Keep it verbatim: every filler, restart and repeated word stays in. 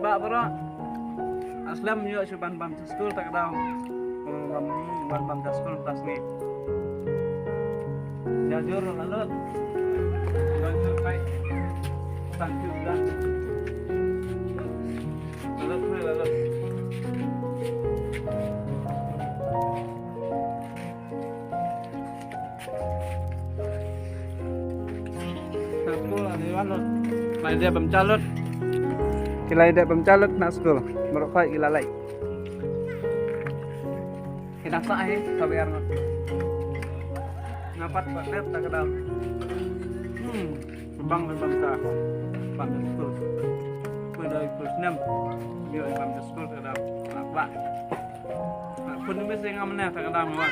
Ba bro. Aslem ïoh shu ban bam sha skul ta ka daw. Ban bam, ban bam sha skul ta sngi. Jajur la lut. Jajur kai. Thank you, brother. La lut, la lut. Lai dep bam jalut. Ki lai dep bam jalut na skul. Baroh khoit ki la leit. Ki dang sah hi, ka biar ngat. Nga pat pat dep ta ka daw. Hmm, bang bam ta. Bam ta skul. Ku da ku snem. Ïoh bam ta skul ta ka daw. Nak ba. Pun ni mesti ngam ne ta ka daw ngam.